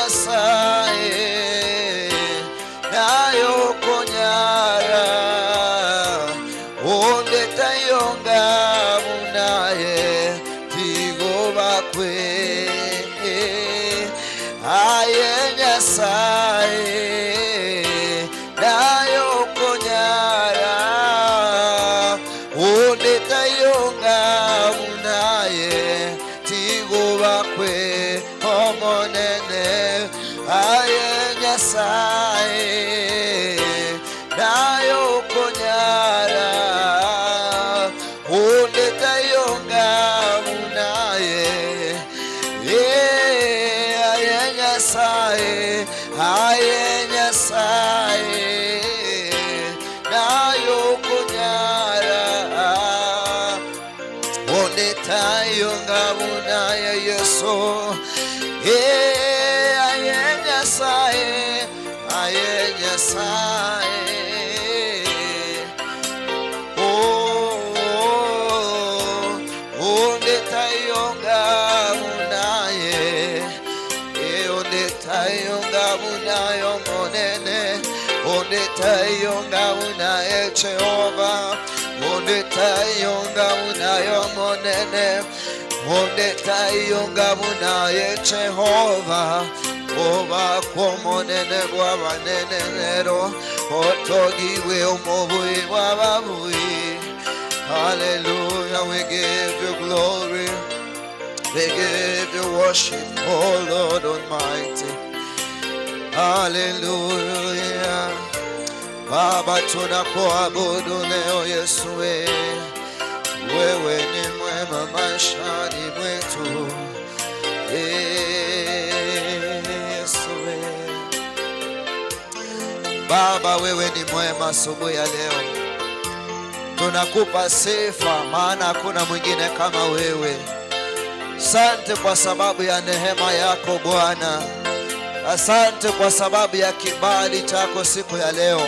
Nyasae, naye okonyara, onde taiyo onga buna aye, tigo bakwe. Aye Nyasae, naye okonyara, onde taiyo onga buna aye, tigo bakwe. Omonene, aye Nyasae, naye okonyara, onde taiyo onga buna aye. Eh, aye Nyasae, aye Nyasae, naye okonyara. Onde taiyo onga buna aye Yeso. Eh, aye Nyasae, aye Nyasae. Oh, onde taiyo onga buna aye. Eh, onde taiyo onga buna aye Omonene. Onde taiyo onga buna aye Jehova. Onde taiyo onga buna aye Omonene. Onde taiyo onga buna aye Jehova. Obakwe Omonene bw'abanene rero, otogigwe Omobui bw'ababui. Hallelujah, we give you glory. We give you worship, oh Lord Almighty. Hallelujah. Baba, tunakuabudu leo Yesu, we. Wewe ni mwema maishani mwetu. Yesu we. Baba, wewe ni mwema asubuhi ya leo. Tunakupa sifa, maana hakuna mwingine kama wewe. Asante kwa sababu ya neema yako Bwana. Asante kwa sababu ya kibali chako siku ya leo.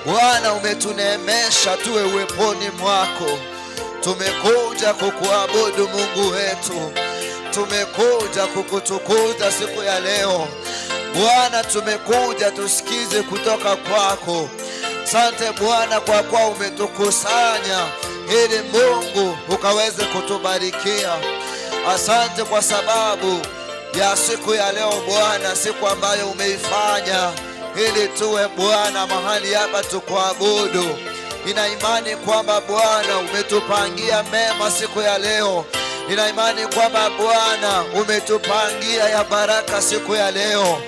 Bwana, umetuneemesha tuwe uweponi mwako. Tumekuja kukuabudu Mungu wetu, tumekuja kukutukuza siku ya leo Bwana, tumekuja tusikize kutoka kwako. Asante Bwana kwa kuwa umetukusanya ili Mungu ukaweze kutubarikia. Asante kwa sababu ya siku ya leo Bwana, siku ambayo umeifanya ili tuwe Bwana mahali hapa tukuabudu. Nina imani kwamba Bwana umetupangia mema siku ya leo. Nina imani kwamba Bwana umetupangia ya baraka siku ya leo.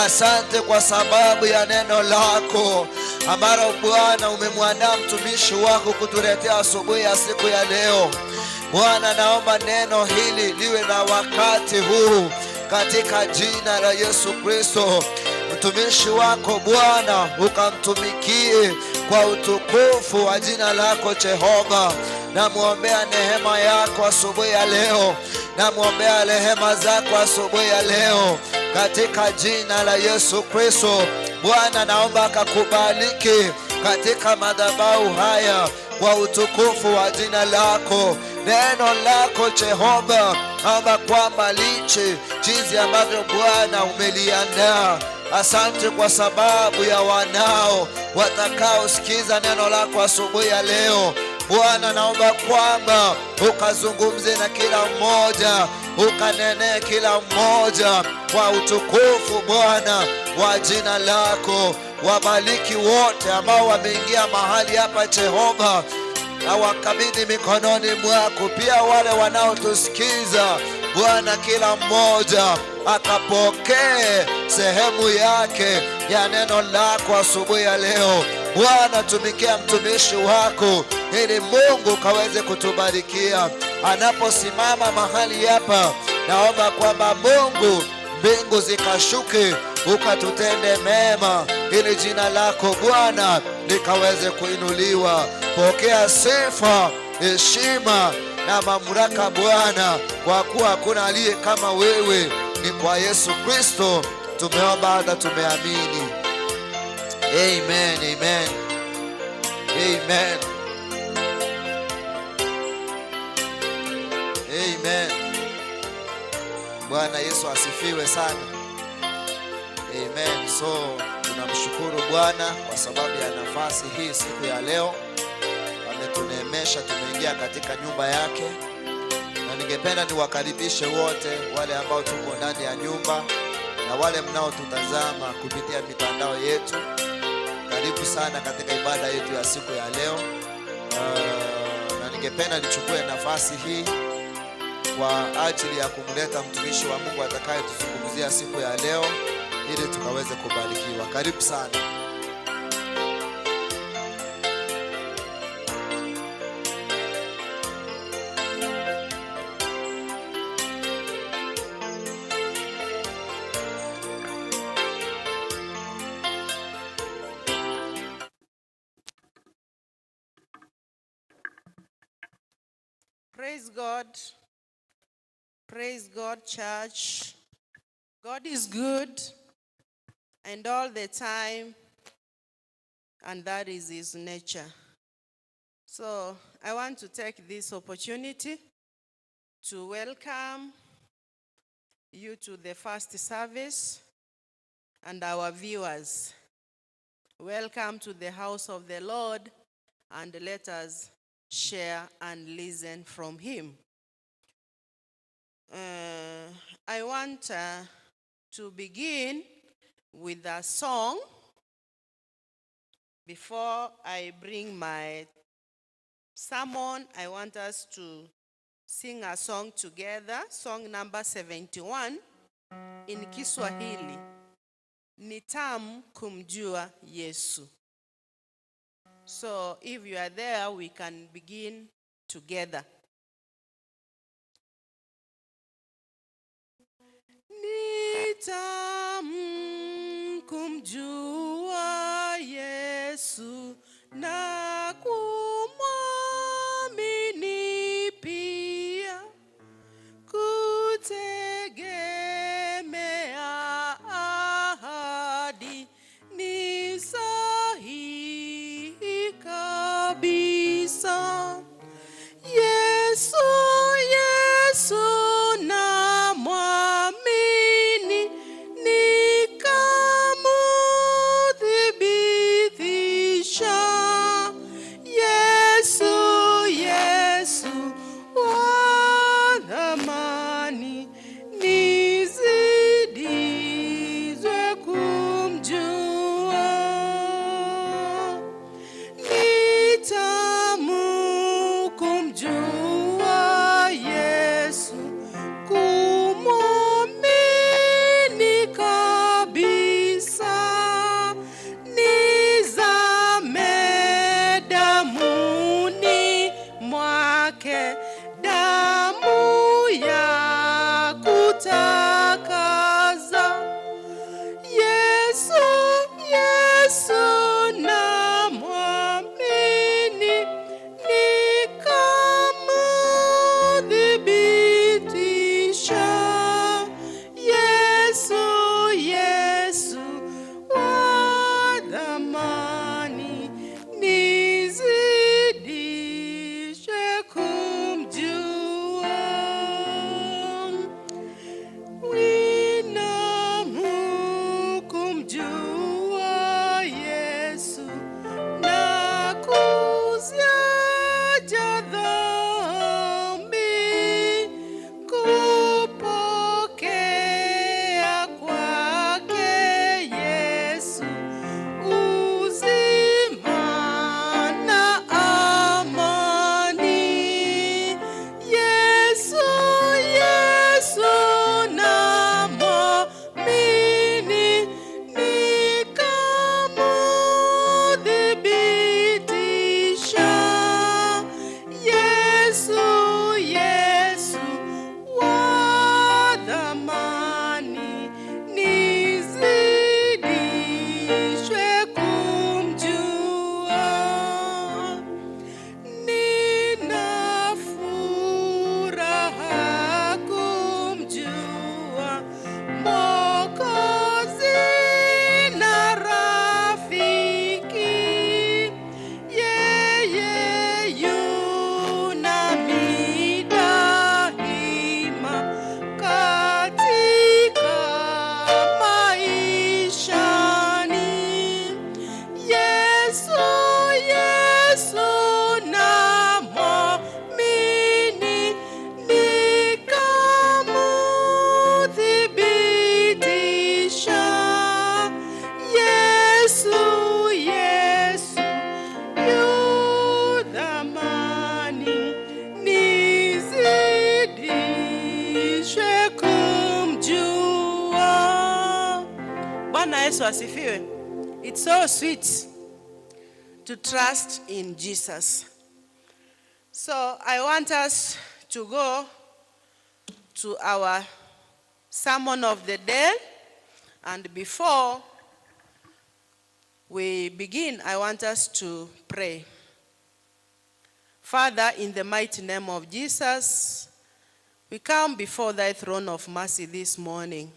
Asante kwa sababu ya neno lako ambalo Bwana umemwandaa mtumishi wako kutuletea asubuhi ya siku ya leo. Bwana, naomba neno hili liwe na wakati huu katika jina la Yesu Kristo. Mtumishi wako Bwana ukamtumikie kwa utukufu wa jina lako Jehova. Namwombea neema yako asubuhi ya leo, namwombea rehema zako asubuhi ya leo katika jina la Yesu Kristo. Bwana, naomba akakubaliki katika madhabahu haya kwa utukufu wa jina lako. Neno lako Jehova, naomba kwamba liche jinsi ambavyo Bwana umeliandaa. Asante kwa sababu ya wanao watakaosikiza neno lako asubuhi ya leo. Bwana, naomba kwamba ukazungumze na kila mmoja, ukanenee kila mmoja kwa utukufu Bwana wa jina lako. Wabariki wote ambao wameingia mahali hapa Jehova, na wakabidhi mikononi mwako, pia wale wanaotusikiza Bwana, kila mmoja akapokee sehemu yake ya neno lako asubuhi ya leo. Bwana, tumikia mtumishi wako ili Mungu kaweze kutubarikia anaposimama mahali hapa. Naomba kwamba Mungu mbingu zikashuke ukatutende mema, ili jina lako Bwana likaweze kuinuliwa. Pokea sifa, heshima na mamlaka Bwana, kwa kuwa hakuna aliye kama wewe. Ni kwa Yesu Kristo tumeomba hata tumeamini. Amen, amen, amen, amen. Bwana Yesu asifiwe sana. Amen. So tunamshukuru Bwana kwa sababu ya nafasi hii siku ya leo, ametuneemesha, tumeingia katika nyumba yake, na ningependa niwakaribishe wote wale ambao tuko ndani ya nyumba na wale mnaotutazama kupitia mitandao yetu. Karibu sana katika ibada yetu ya siku ya leo. Na ningependa nichukue nafasi hii kwa ajili ya kumleta mtumishi wa Mungu atakayetuzungumzia siku ya leo ili tukaweze kubarikiwa. Karibu sana. Praise God. Praise God, church. God is good and all the time, and that is his nature. So I want to take this opportunity to welcome you to the first service and our viewers. Welcome to the house of the Lord, and let us share and listen from him. I want to begin with a song Before I bring my sermon, I want us to sing a song together, song number 71 in Kiswahili. Ni tamu kumjua Yesu. So if you are there, we can begin together. Ni tamu kumjua Yesu na kumwamini pia, kutegemea ahadi ni sahihi kabisa. Yesu, Yesu namwamini. Bwana Yesu asifiwe. It's so sweet to trust in Jesus. So I want us to go to our sermon of the day. And before we begin, I want us to pray. Father, in the mighty name of Jesus, we come before thy throne of mercy this morning.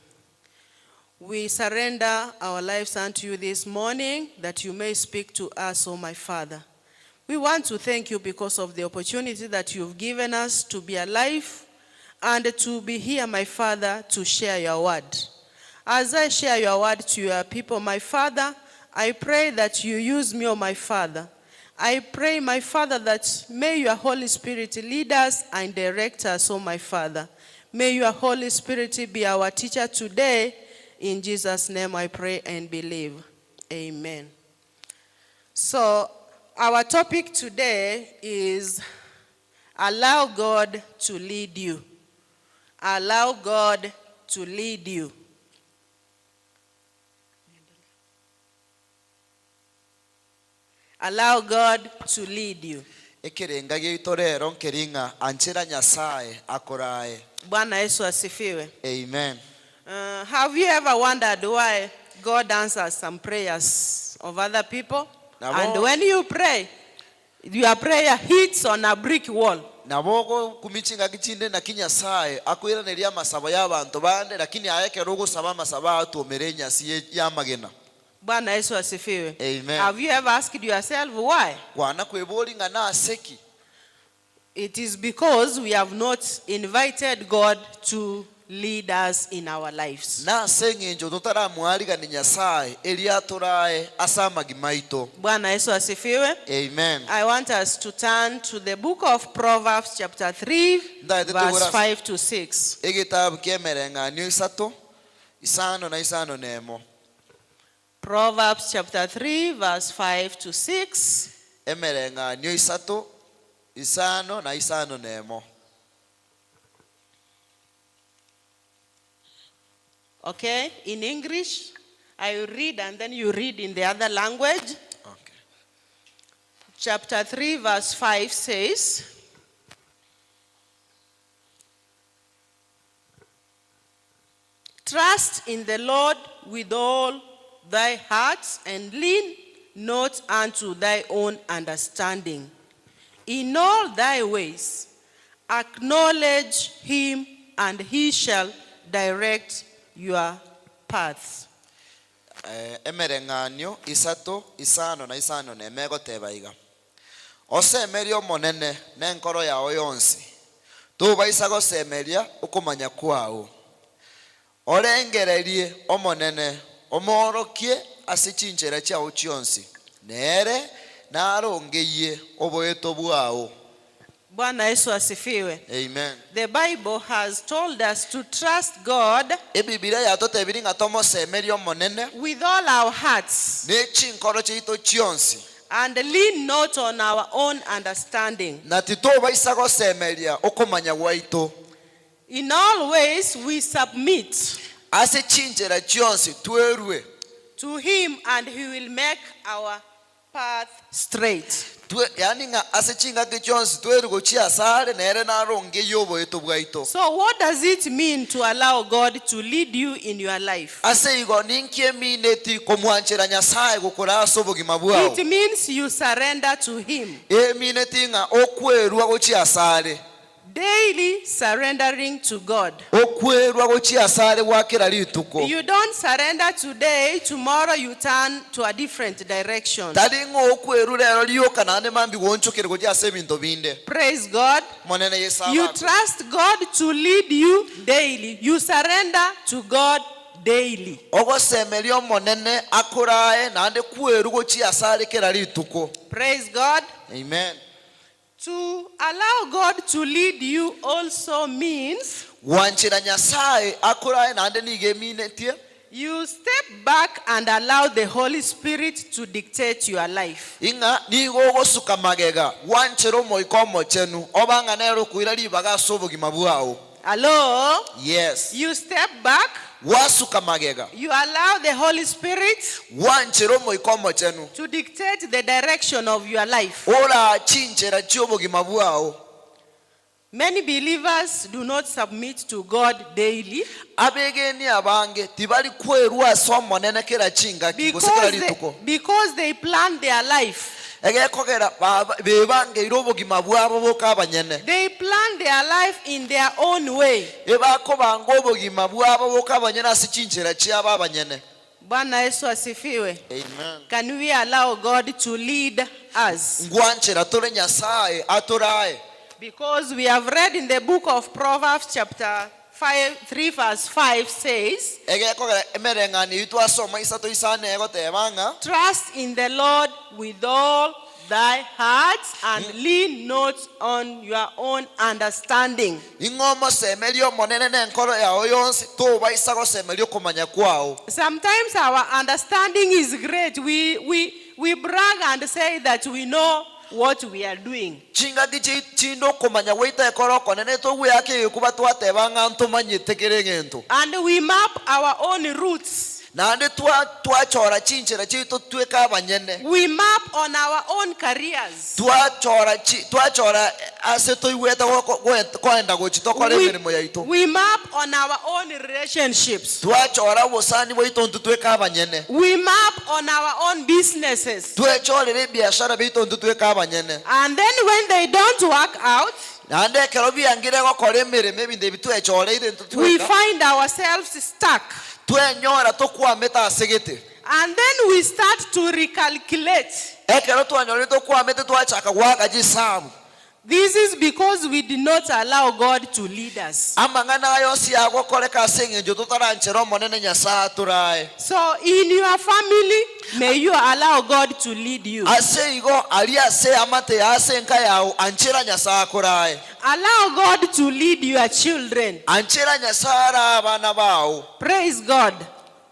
We surrender our lives unto you this morning that you may speak to us, O my Father. We want to thank you because of the opportunity that you've given us to be alive and to be here, my Father, to share your word. As I share your word to your people, my Father, I pray that you use me, O my Father. I pray, my Father, that may your Holy Spirit lead us and direct us, O my Father. May your Holy Spirit be our teacher today. In Jesus' name I pray and believe. Amen. So, our topic today is allow God to lead you. Allow God to lead you. Allow God to lead you. Ekerenga giaito rero nkeri ng'a anchera Nyasae akorae. Bwana Yesu asifiwe. Amen. Have you ever wondered why God answers some prayers of other people? Nabo- And when you pray, your prayer hits on a brick wall. Nabo ogokumia chingaki chinde naki Nyasae akoiraneria amasabo y'abanto bande, lakini aye ekero ogosaba amasabo ao atuomere enyasi ye- y'amagena. Bwana Yesu asifiwe. Amen. Have you ever asked yourself why? Kwana kweboria ng'a nase ki? It is because we have not invited God to lead us in our lives. Nase eng'encho totaramwarigani Nyasae erio atorae ase amagima aito. Bwana Yesu asifiwe. Amen. I want us to turn to the book of Proverbs chapter 3 Ndaete verse togora 5 to 6. egetabu ki'emereng'anio isato, isano na isano nemo. Proverbs chapter 3 verse 5 to 6. Emereng'anio isato, isano na isano nemo. Okay, in English, I will read and then you read in the other language. Okay. Chapter 3, verse 5 says, Trust in the Lord with all thy heart and lean not unto thy own understanding. In all thy ways acknowledge him, and he shall direct your paths. Eh, Emereng'anio isato, isano na isano nemo egoteba iga, Osemerie Omonene nenkoro yao yonsi, tobaisa gosemeria okomanya kwao. Orengererie Omonene, omoorokie ase chinchera chiao chionsi, nere narongeyie oboeto bwao. Bwana Yesu asifiwe. Amen. The Bible has told us to trust God Ebibilia yatotebirie ng'a tomosemerie Omonene with all our hearts ne chinkoro chiaito chionsi, and lean not on our own understanding. na titobaisa gosemeria okomanya gwaito. In all ways we submit Ase chinchera chionsi twerue. to him and he will make our path straight. Twe, yaani ng'a ase chingaki chionsi twerue gochia asare, nere narongeyie oboeto bwaito. So what does it mean to allow God to lead you in your life? Ase igo ninki emineti komwanchera Nyasae gokora ase obogima bwao? It means you surrender to him. Emineti ng'a okwerua gochia asare. Daily surrendering to God. Okwerua gochia asare gwa kera rituko. You don't surrender today, tomorrow you turn to a different direction. Tari ng'a okwerua rero rioka naende mambia goonchokera gochia ase ebinto binde. Praise God. Omonene Yeso You abakwe. trust God to lead you daily. You surrender to God daily. Ogosemeria Omonene akorae naende kwerua gochia asare kera rituko. Praise God. Amen. To allow God to lead you also means Gwanchera Nyasae akorae naende nigo eminetie. you step back and allow the Holy Spirit to dictate your life. Ing'a nigo ogosuka magega, gwanchera Omoika Omochenu oba ng'a nere okoira ribaga ase obogima bwao. Hello? Yes. You step back, Gwasuka magega. you allow the Holy Spirit Gwanchera Omoika Omochenu. to dictate the direction of your life. Oraa chinchera chi'obogima bwao. Many believers do not submit to God daily Abegeni abange tibari kwerua ase Omonene kera chingaki gose kera because they, rituko. because they plan their life. Egekogera baba- bebangeire obogima bwabo boka abanyene. They plan their life in their own way. Ebakobanga obogima bwabo boka abanyene ase chinchera chiabo abanyene. Bwana Yesu asifiwe. Amen. Can we allow God to lead us? Ngwanchera tore Nyasaye atorae. Because we have read in the book of Proverbs, chapter 5, 3, verse 5 says, Egekogera emereng'anio eyio twasoma isato isano egoteba ng'a Trust in the Lord with all thy heart and lean not on your own understanding. Ing'o omosemeria Omonene nenkoro yao yonsi, tobaisa gosemeria okomanya kwao. Sometimes our understanding is great. We, we, we brag and say that we know what we are doing. Chingaki chi- chinde okomanya gwaito ekero okonene togweaka egekuba twateba ng'a ntomanyete kera egento. And we map our own routes. Naende twa- twachora chinchera chiaito tweka abanyene. We map on our own careers. Twachora chi- twachora ase toigwete goko- goe- koenda gochi tokore We, emeremo yaito. we map on our own relationships. Twachora obosani bwaito intwe tweka abanyene. We map on our own businesses. Twechorere ebiashara biaito intwe tweka abanyene. And then when they don't work out, Naende ekero biangire gokora emeremo ebinto ebi twechoreire intwe we tweka, find ourselves stuck. twenyora tokwamete ase gete. And then we start to recalculate. Ekero twanyorire tokwamete twachaka goaka chisabu. This is because we did not allow God to lead us. Amang'ana aya onsi agokoreka ase eng'encho totaranchera Omonene Nyasae atorae. So in your family, may you allow God to lead you. Ase igo aria ase eamate yao ase enka yao anchera Nyasae akorae. Allow God to lead your children. Anchera Nyasae arae abana bao. Praise God.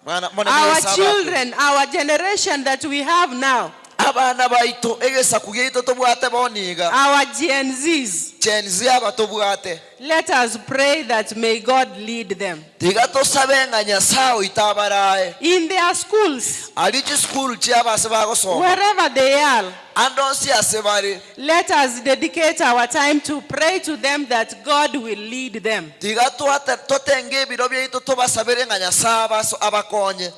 Mwana Monene Our Yeso abakwe. children, our generation that we have now, Abana baito, egesaku giaito tobwate bono iga, our Gen Zs, Gen Z aba tobwate. let us pray that may God lead them. Tiga tosabe ng'a Nyasae oito abarae. In their schools, Aria chisukuru chiabo ase bagosoma, wherever they are, ande onsi ase bare, let us dedicate our time to pray to them that God will lead them. tiga twate- totenge ebiro biaito tobasabere ng'a Nyasae abaso abakonye.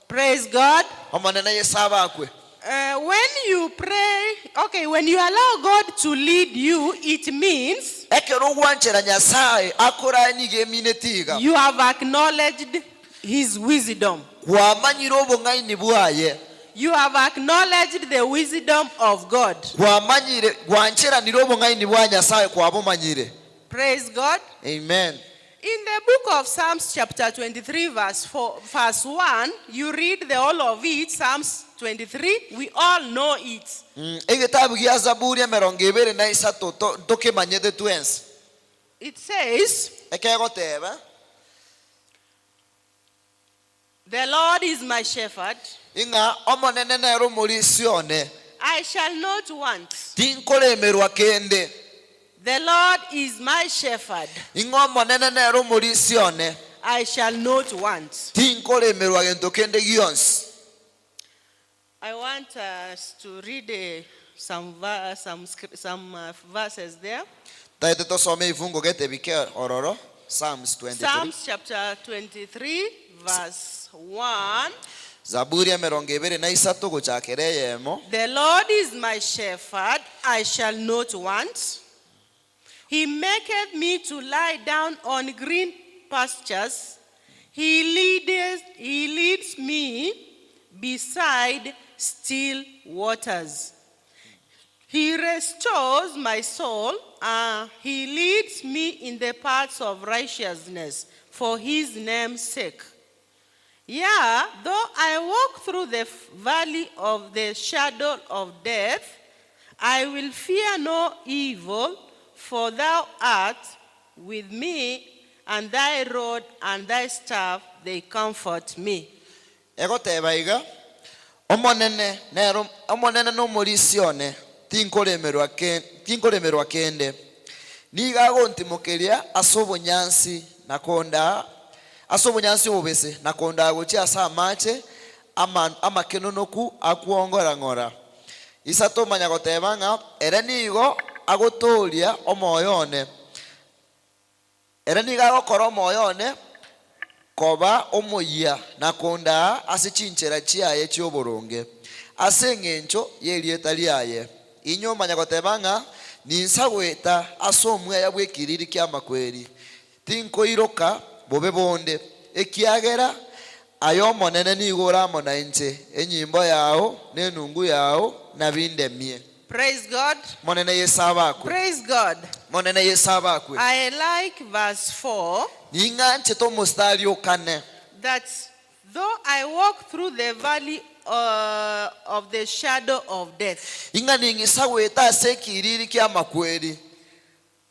Praise God. Omonene Yeso abakwe. When you pray, okay, when you allow God to lead you, it means Ekero ogwanchera Nyasae akorae nigo emineti iga. you have acknowledged His wisdom. Kwamanyire obong'aini bwaye. You have acknowledged the wisdom of God. Kwamanyire, gwancheranire obong'aini bwa Nyasae kwabomanyire. Praise God. Amen. In the book of Psalms, chapter 23, verse, 4, verse 1, you read the whole of it, Psalms 23, we all know it. Egetabu gia Zaburi emerongo ebere na isato to- ntokemanyete twensi. It says, Ekegoteba, The Lord is my shepherd, ing'a Omonene nere omorisia one, I shall not want. tinkoremerwa kende. The Lord is my shepherd, Ing'a Omonene nere omorisia one, I shall not want. tinkoremerwa gento kende gionsi. I want us to read some, some, some verses there. Taete tosome ebifungo gete bike ororo, Psalms 23. Psalms chapter 23, verse 1. Zaburi emerongo ebere na isato gochakera eyemo. The Lord is my shepherd, I shall not want. He maketh me to lie down on green pastures. He leadeth, he leads me beside still waters. He restores my soul. He leads me in the paths of righteousness for his name's sake. Yea, though I walk through the valley of the shadow of death, I will fear no evil, for thou art with me, and thy rod and thy staff, they comfort me. Egoteba iga, Omonene nere Omonene nomorisia one, tinkoremerwa ke- tinkoremerwa kende. Nigo agontimokeria ase obonyansi na kondaa ase obonyansi obobese, na kondaa gochia ase amache amakenonoku akwongora-ng'ora. Isato omanya goteba ng'a ere nigo agotooria omoyo one, ere nigo agokora omoyo one koba omoyia na kondaa ase chinchera chiaye chi'oboronge, ase engencho y'erieta riaye. Inwe omanya goteba ng'a ninsa goeta ase omweya bw'ekiriri ki'amakweri, Tinkoiroka bobe bonde, ekiagera aye Omonene nigo ore amo nainche, enyimbo yao na enungu yao nabindemie. Praise God. Monene Yeso abakwe. Praise God. Monene Yeso abakwe. I like verse 4. Ning'anchete omostari o kane. That though I walk through the valley of the shadow of death. Ing'a ning'isa goeta ase ekiriri ki'amakweri.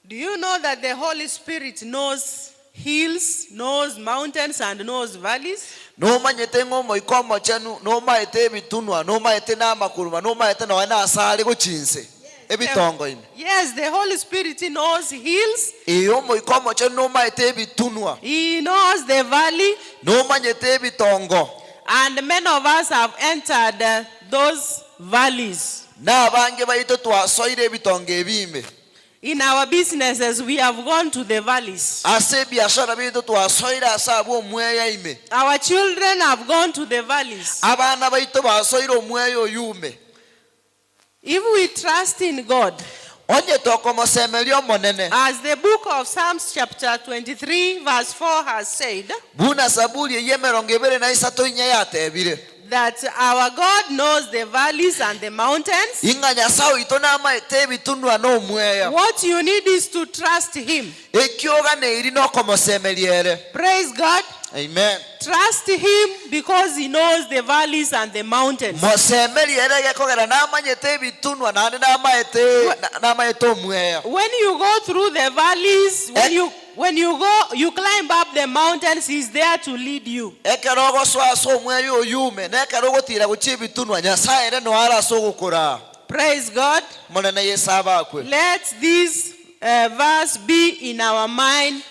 Do you know that the Holy Spirit knows hills, knows mountains and knows valleys? Nomanyete ng'a Omoika Omochenu nomaete ebitunwa, nomaete namakuruma, nomaete nonya nase are gochia inse, ebitongo ime. Yes, the Holy Spirit knows hills. Ee, Omoika Omochenu nomaete ebitunwa. He knows the valley. Nomanyete ebitongo. And many of us have entered those valleys. Na abange baito twasoire ebitongo ebi ime. In our businesses we have gone to the valleys. Ase ebiashara biaito twasoire ase abwo omweya ime. Our children have gone to the valleys. Abana baito basoire omweya oyio ime. If we trust in God. Onye tokomosemeria Omonene. As the book of Psalms chapter 23 verse 4 has said. Buna Zaburi eyio emerongo ebere na isato inya yatebire. That our God knows the valleys and the mountains. Ing'a Nyasae oito namaete ebitunwa na omweya. What you need is to trust him. Ekio oganeiri nokomosemeria ere. Praise God. Amen. Trust him because he knows the valleys and the mountains. Mosemerie ere gekogera namanyete ebitunwa naende namaete namaete omweya. When you go through the valleys, when you When you go, you climb up the mountains, he is there to lead you. Ekero ogosoa ase omweya oyio ime, na ekero ogotiira gochia ebitunwa, Nyasae ere noo are ase ogokoraa. Praise God. Omonene Yeso abakwe. Let this verse be in our mind,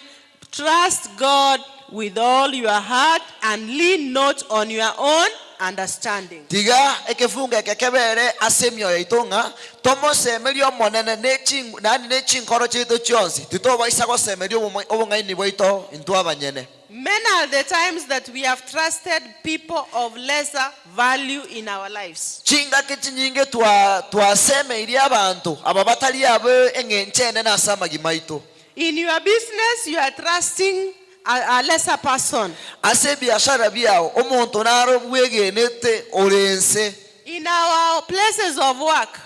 Trust God with all your heart and lean not on your own understanding. Tiga ekefungo eke kebere ase emioyo yaito ng'a tomosemerie Omonene ne ching yaani ne chinkoro chiaito chionsi, titobaisa gosemeria obomwa obong'aini bwaito intwe abanyene. Many are the times that we have trusted people of lesser value in our lives. Chingaki chinyinge twa twasemeirie abanto aba batari abe eng'encho enene ase amagima aito. In your business you are trusting a, a lesser person. Ase ebiashara biao omonto naro bwegenete ore ense. In our places of work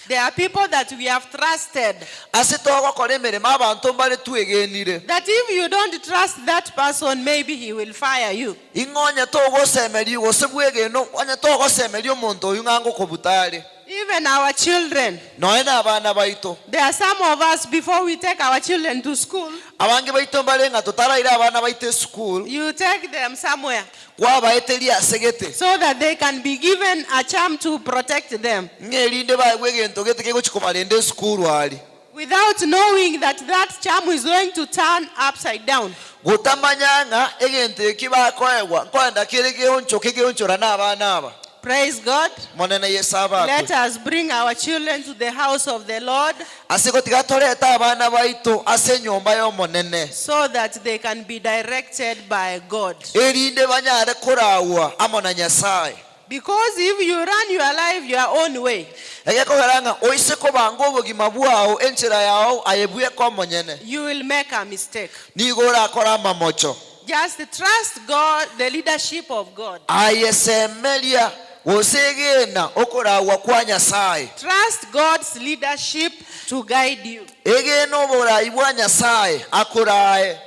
there are people that we have trusted. Ase togokora emeremo abanto mbare twegenire. That if you don't trust that person maybe he will fire you. Ing'o onye togosemeria gose bwegene onye togosemeria omonto oyio ng'a ngokobuta are. Even our children. Nonya nabana baito. There are some of us before we take our children to school. Abange baito mbare ng'a totaraira abana baito esukuru. You take them somewhere. Kwabaeteria ase gete. So that they can be given a charm to protect them. Ng'a erinde baegwe egento gete kegochia kobarenda esukuru aria. Without knowing that that charm is going to turn upside down. Gotamanya ng'a egento eki bakoegwa nkoenda kere geonchoke geonchorane abana aba. Praise God. Monene Yeso abakwe. Let us bring our children to the house of the Lord. Ase igo tiga torete abana baito ase enyomba y'Omonene. So that they can be directed by God. Erinde banyare koragwa amo na Nyasae. Because if you run your life your own way. Egekogera ng'a oise kobanga obogima bwao enchera yao aye bweka omonyene. You will make a mistake. Nigo orakore amamocho. Just trust God, the leadership of God. Aye semeria, gose egena okoragwa kwa Nyasae. Trust God's leadership to guide you. Egena oborai bwa Nyasae akorae.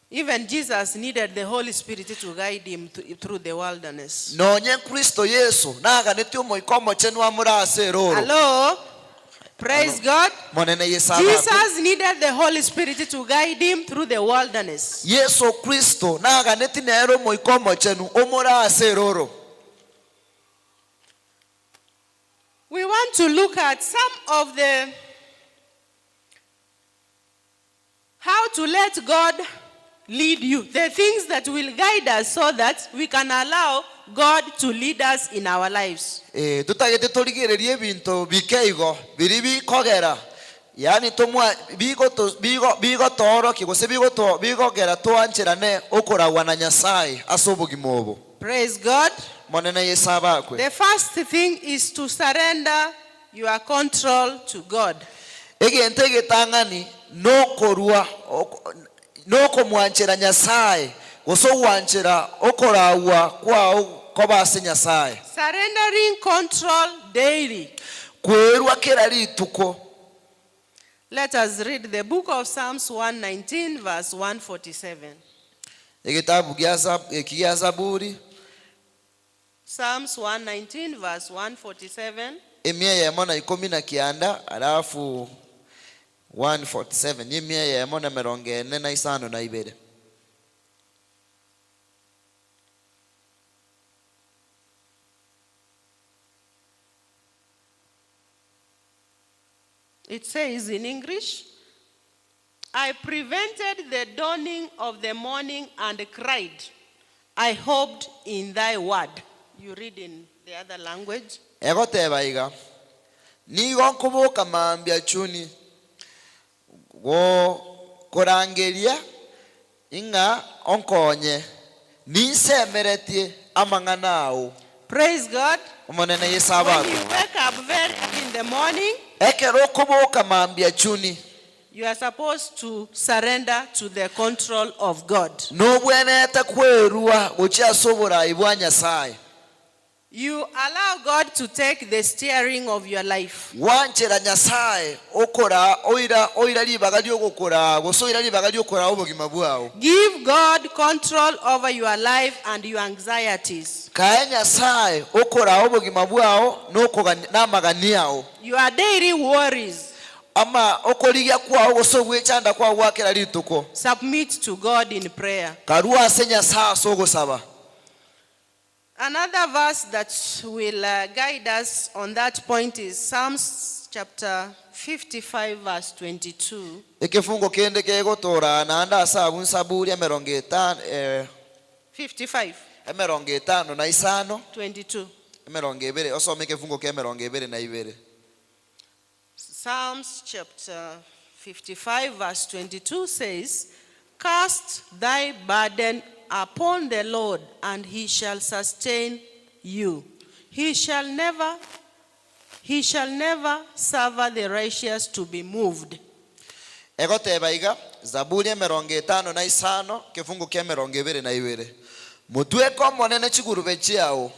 Even Jesus needed the Holy Spirit to guide him through the wilderness. Nonye Kristo Yeso naganetie Omoika Omochenu amore ase eroro. Hello? Praise God. Monene Yeso abakwe. Jesus needed the Holy Spirit to guide him through the wilderness. Yeso Kristo naganetie nere Omoika Omochenu omore ase eroro. We want to look at some of the. How to let God lead you. The things that will guide us so that we can allow God to lead us in our lives. Ee, totagete torigererie ebinto bike igo biria bikogera, yaani tomwa bigoto bigo bigotoorokia gose bigoto bigogera toancherane okoragwa na Nyasae ase obogima obo. Praise God. Monene Yeso abakwe. The first thing is to surrender your control to God. Egento egetang'ani nokorua nokomwanchera Nyasae, gose ogwanchera okoraagwa kwao koba ase Nyasae. Surrendering control daily. Kwerua kera rituko. Let us read the book of Psalms 119 verse 147. Egetabu gia eki gia Zaburi. Psalms 119 verse 147. Emia eyemo na ikomi na kianda alafu 147, emia eyemo na emerongo ene na isano na ibere. It says in English, I prevented the dawning of the morning and cried, I hoped in thy word. You read in the other language. Egoteba iga, Nigo nkoboka mambia chuni, gokorangeria Ing'a onkonye, ninsemeretie amang'ana ao. Praise God. Omonene Yeso When abakwe. you wake up very early in the morning, Ekero okoboka mambia chuni. You are supposed to surrender to the control of God. Nobwenerete kwerua gochia ase oborai bwa Nyasae. You allow God to take the steering of your life. Gwanchera Nyasae okoraa oira oira ribaga riogokoraa gose oira ribaga riokoraa obogima bwao. Give God control over your life and your anxieties. Kae Nyasae okoraa obogima bwao nokogania namagani ao. Your daily worries. Ama okorigia kwao gose ogwechanda kwao gwa kera rituko. Submit to God in prayer. Karue ase Nyasae ase ogosaba. Another verse that will guide us on that point is Psalms chapter 55 verse 22. Ekefungo kende kegotoraa naende ase abwo Nsaburi emerongo etano, eh, 55. emerongo etano na isano, 22. emerongo ebere, osome ekefungo kia emerongo ebere na ibere. Psalms chapter 55 verse 22 says, Cast thy burden upon the Lord and he shall sustain you. He shall never he shall never suffer the righteous to be moved. Egoteba iga, Zaburi emerongo etano na isano, ekefungo kia emerongo ebere na ibere, Motweke Omonene chigurube chiao,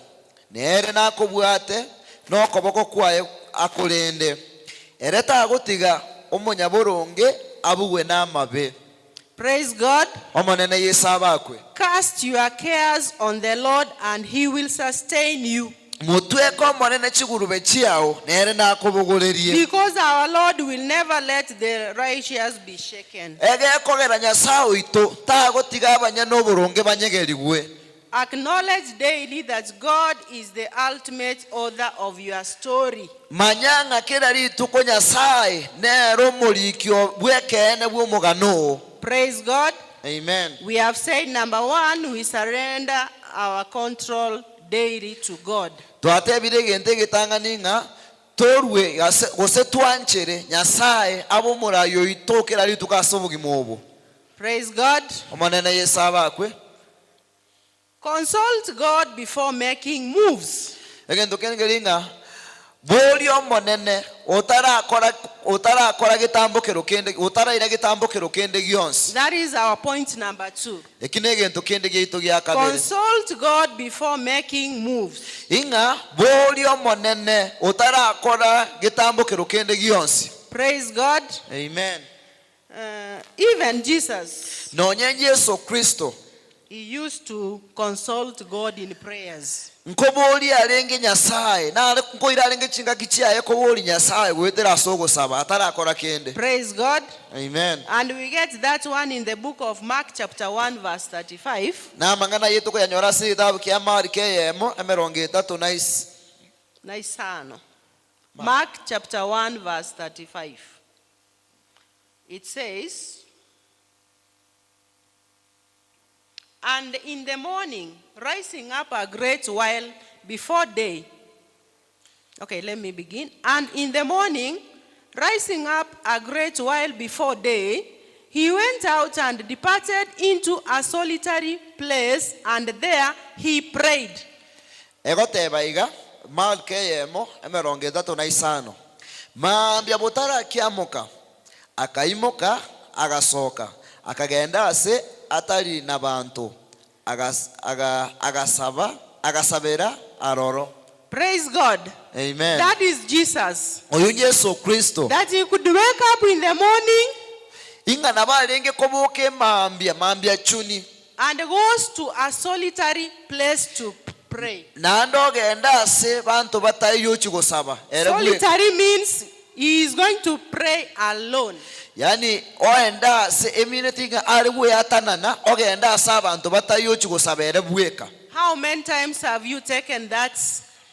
nere nakobwate nokoboko kwaye akorende, ere tagotiga omonyaboronge abugwe namabe. Praise God. Omonene Yeso abakwe. Cast your cares on the Lord and he will sustain you. Motweke Omonene chigurube chiao, nere nakobogorerie. Because our Lord will never let the righteous be shaken. Egekogera Nyasae oito tagotiga abanyene oboronge banyegerigwe. Acknowledge daily that God is the ultimate author of your story. Manya ng'a kera rituko Nyasae nere omoriki bw'ekeene bw'omogano oo. Praise God. Amen. We have said number one, we surrender our control daily to God. Twatebire egento egetang'ani ng'a torue ase gose twanchere Nyasae abe omorai oito kera rituko ase obogima obo. Praise God. Omonene Yeso abakwe. Consult God before making moves. Egento kende nkeri ng'a boria Omonene otarakora otarakora getambokero kende otaraira getambokero kende gionsi. That is our point number two. Eki negento kende giaito gia kabere. Consult God before making moves. Ing'a boria Omonene otarakora getambokero kende gionsi. Praise God. Amen. Even Jesus. Nonye Yeso Kristo. He used to consult God in prayers. Nkoboria arenge Nyasae, nare nkoira arenge chingaki chiaye koboria Nyasae goetera ase ogosaba atarakora kende. Praise God. Amen. And we get that one in the book of Mark chapter 1 verse 35. Na amang'ana ayio tokoyanyora ase egetabu kia Mariko eyemo emerongo etato na is. Na isano. Mark chapter 1 verse 35. It says. And in the morning, rising up a great while before day. Okay, let me begin. And in the morning, rising up a great while before day, he went out and departed into a solitary place, and there he prayed. Egoteba iga, Marko eyemo, emerongo etato na isano, Mambia botarakiamoka, akaimoka, agasoka, akagenda aase atari nabanto, agasaba, agasabera aroro. Praise God. Amen. That is Jesus. Oyo Yeso Kristo. That he could wake up in the morning Ing'a nabo arenge koboka emambia, mambia chuni. and goes to a solitary place to pray. Naende ogenda ase banto bataiyo ochia gosaba ere bweka. Solitary means he is going to pray alone. Yaani oende ase emineti ng'a are gweatanana ogende ase abanto bataiyo ochia gosaba ere bweka. How many times have you taken that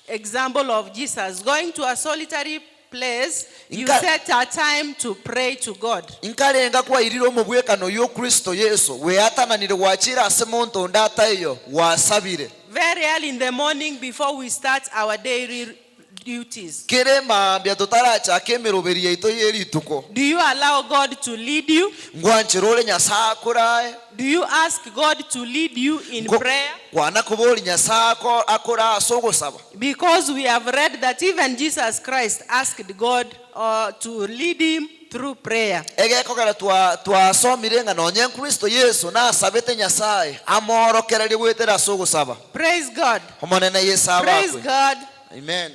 example of Jesus going to a solitary place? You Inka- set a time to pray to God. Nkarenga kwairire omobwekano oyio Kristo Yeso, gweatananire gwachire ase monto onde ataiyo, gwasabire. Very early in the morning before we start our daily duties. Kere mambia totarachaka emeroberi yaito ye rituko. Do you allow God to lead you? Ngwanchera ore Nyasae akorae. Do you ask God to lead you in Nko- prayer? Kwana kobori Nyasae ako- akorae ase ogosaba. Because we have read that even Jesus Christ asked God uh, to lead him through prayer. Egekogera twa twasomire ng'a nonye Kristo Yeso nasabete Nyasae amoorokererie goetera ase ogosaba. Praise God. Omonene Yeso Praise abakwe. God. Amen.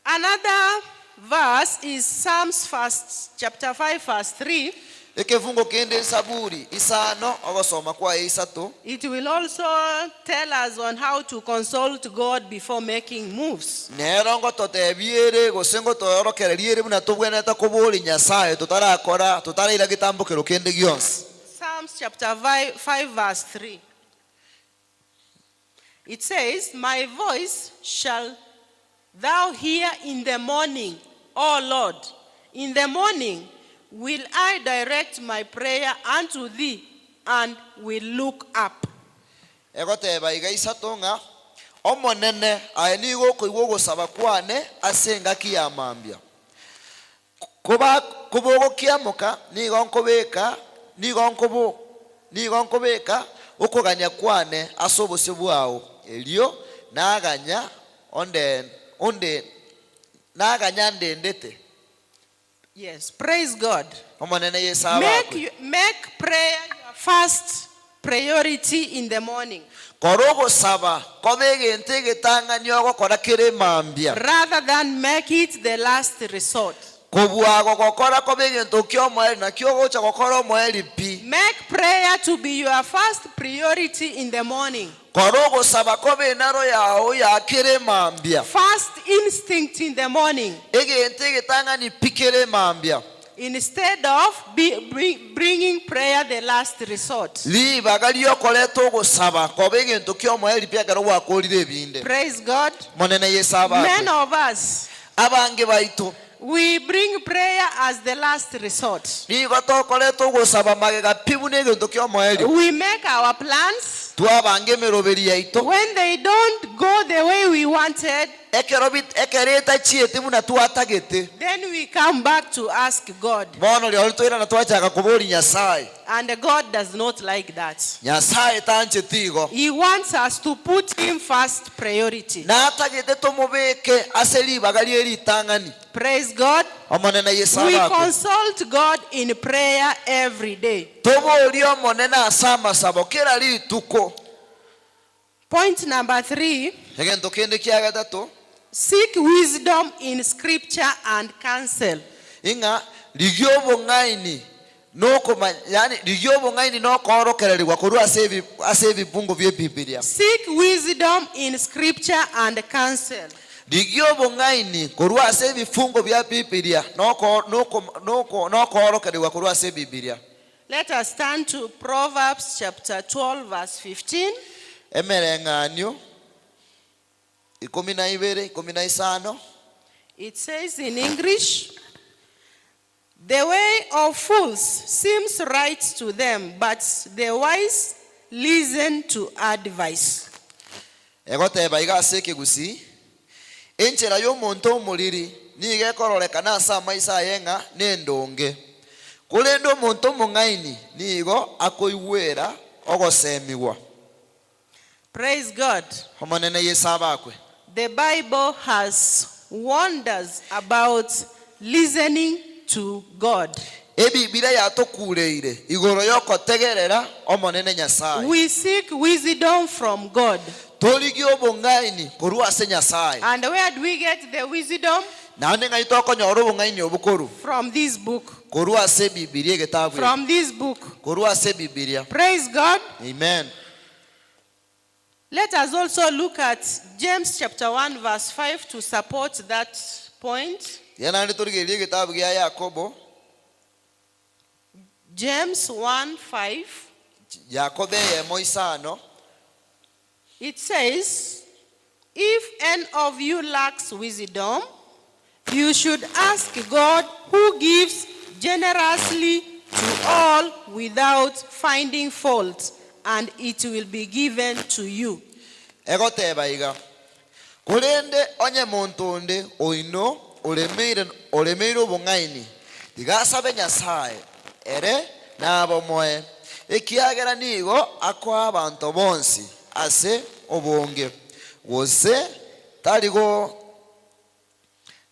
Another verse is Psalms first, chapter 5, verse 3. Ekefungo kende Saburi isano ogosoma kwaye isato. It will also tell us on how to consult God before making moves. Nero ngototebia ere gose ngotoorokereria ere buna tobwenerete koboria Nyasaye totarakora totaraira getambokero kende gionsi. Psalms chapter 5, verse 3. It says, My voice shall thou hear in the morning, O Lord. In the morning will I direct my prayer unto thee and will look up. Egoteba iga isato ng'a, Omonene, aye nigo okoigwa ogosaba kwane ase engaki ya mambia. Koba kobogokiamoka, nigo nkobeka, nigo nkobo, nigo nkobeka okogania kwane ase obosio bwao, erio naganya onde, onde, naganya ndendete. Yes, praise God. Omonene Yeso Make, abakwe. you, make prayer your first priority in the morning Kora ogosaba kobe egento egetang'ani ogokora kere mambia. rather than make it the last resort. Kobua gogokora kobe egento kia omoerio nakio ogocha gokora omoerio pi. Make prayer to be your first priority in the morning. Kora ogosaba kobe enaro yao ya kere mambia. First instinct in the morning Egento egetang'ani pi kere mambia. instead of be, bring, bringing prayer the last resort. Ribaga riokoreta ogosaba koba egento kia omoerio pi ekero gwakorire ebinde. Praise God. Monene Yeso abakwe. Many of us, Abange baito. we bring prayer as the last resort. Nigo tokoreta ogosaba magega pi buna egento kia omoerio. We make our plans. Twabanga emeroberi yaito. When they don't go the way we wanted, Ekero bit- ekero etachieti buna twatagete. then we come back to ask God. Bono rirorio twairana twachaka koboria Nyasaye. And God does not like that. Nyasaye tancheti igo. He wants us to put Him first priority. Natagete tomobeke ase ribaga rie ritang'ani. Praise God. Omonene Yeso We abakwe. consult God in prayer every day. Toborie Omonene ase amasabo kera rituko. Point number three Egento kende kia gatato. seek wisdom in scripture and counsel. Ing'a rigia obong'aini nokoma yani rigia obong'aini nokoorokererigwa korwa ase ebi ase ebibungo bia ebibilia. Seek wisdom in scripture and counsel. Rigia obong'aini korwa ase ebifungo bia bibilia noko noko noko nokoorokererigwa korwa ase ebibilia. Let us turn to Proverbs chapter 12, verse 15. Emereng'anio ikomi na ibere ikomi na isano. It says in English, The way of fools seems right to them, but the wise Listen to advice. Egoteba iga ase ekegusii, Enchera y'omonto omoriri nigo ekororekana ase amaiso aye ng'a nendonge, korende omonto omong'aini nigo akoigwera ogosemigwa. Praise God. Omonene Yeso abakwe. The Bible has warned us about listening to God. Ebibilia yatokureire igoro y'okotegerera Omonene Nyasae. We seek wisdom from God. Torigie obong'aini korwa ase Nyasae. And where do we get the wisdom? Naende ng'ai tokonyora obong'aini obo korwa? From this book. Korwa ase Ebibilia, egetabu eke. From this book. Korwa ase Ebibilia. Praise God. Amen. Let us also look at James chapter 1 verse 5 to support that point. Tiga naende torigererie egetabu gia Yakobo. James 1 5. Yakobo eyemo isano. It says, If any of you lacks wisdom, you should ask God who gives generously to all without finding fault, and it will be given to you. Egoteba iga, Korende onye monto onde oino oremeire oremeire obong'aini, tiga asabe Nyasae, ere nabomoe, ekiagera nigo akoa abanto bonsi ase obonge, gose tari go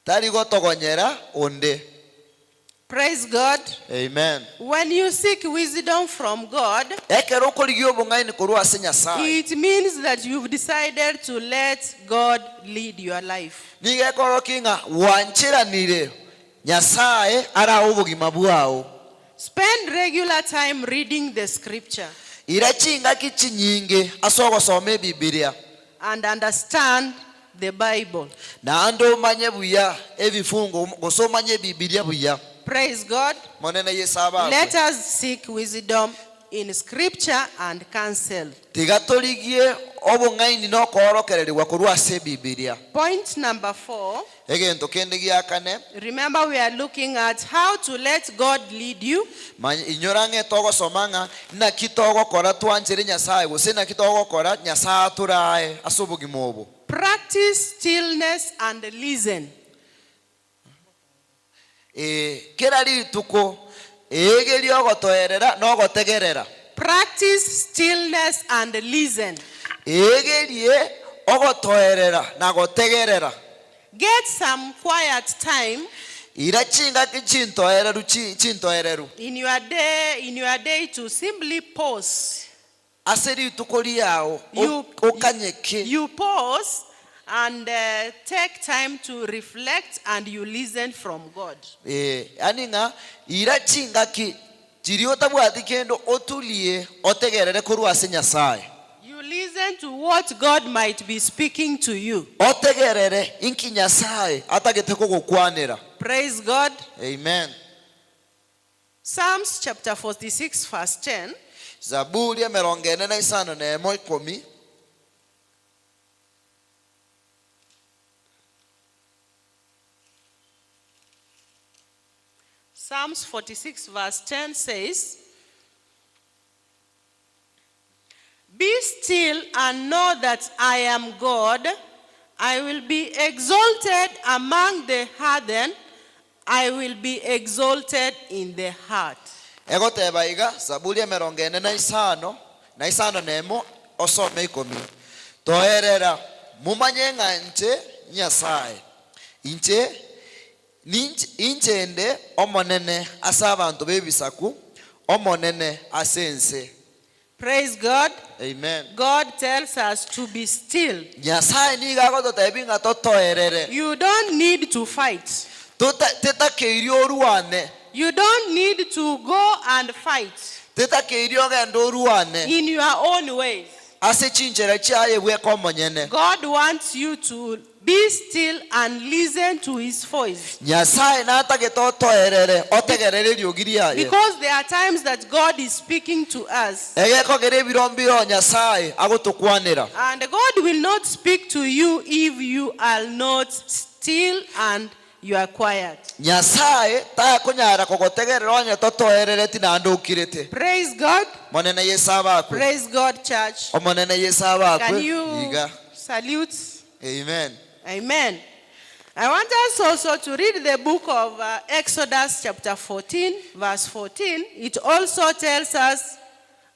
tari gotogonyera onde. Praise God. Amen. When you seek wisdom from God, Ekero okorigia obong'aini korwa ase Nyasae, it means that you've decided to let God lead your life. nigo ekorokia ng'a gwancheranire Nyasae arae obogima bwao. Spend regular time reading the scripture. Ira chingaki chinyinge ase ogosoma Ebibilia. And understand the Bible. Naende omanye buya ebifungo gose omanye Ebibilia buya. Praise God. Monene Yeso abakwe. Let us seek wisdom in scripture and counsel. Tiga torigie obong'aini na okoorokererigwa korwa ase Ebibilia. Point number four. Egento kende gia kane. Remember we are looking at how to let God lead you. Manya, inyora ng'a togosoma ng'a naki togokora twanchere Nyasae gose naki togokora Nyasae atorae ase obogima obo. Practice stillness and listen. Ee, kera rituko eegerie ogotoerera na ogotegerera. Practice stillness and listen. Eegerie ogotoerera na gotegerera. Get some quiet time. Ira chingaki chintoereru chintoereru. In your day, in your day to simply pause. Ase rituko riao You, okanyeke. you pause and take time to reflect and you listen from God. Ee, yaani ng'a ira chingaki chiria otabwati kende oturie otegerere korwa ase Nyasae. You listen to what God might be speaking to you. Otegerere inki Nyasae atagete kogokwanera. Praise God. Amen. Psalms chapter 46 verse 10. Zaburi emerongo ene na isano na emo ikomi. Psalms 46 verse 10 says, Be still and know that I am God. I will be exalted among the heathen. I will be exalted in the heart. Egoteba iga, Zaburi emerongo ene na isano, na isano nemo, osome ikomi, Toerera, momanye ng'a inche Nyasae, inche ninche inche inde Omonene ase abanto b'ebisaku, Omonene ase ense. Praise God. Amen. God tells us to be still. Nyasae nigo agototebia ng'a totoerere. You don't need to fight. Tota, tetakeiri orwane. You don't need to go and fight. Tetakeiri ogende orwane. In your own ways. Ase chinchera chiaye bweka omonyene. God wants you to be still and listen to his voice. Nyasae natagete otoerere, otegerere eriogi riaye. Because there are times that God is speaking to us. Egekogera ebiro mbiro Nyasae agotokwanera. And God will not speak to you if you are not still and. you are quiet. Nyasae takonyara kogotegerera onye totoerereti naende okirete. Praise God. Monene Yeso abakwe. Praise God, church. Omonene Yeso Can abakwe. you Iga. salute? Amen. Amen. I want us also to read the book of Exodus, chapter 14, verse 14. It also tells us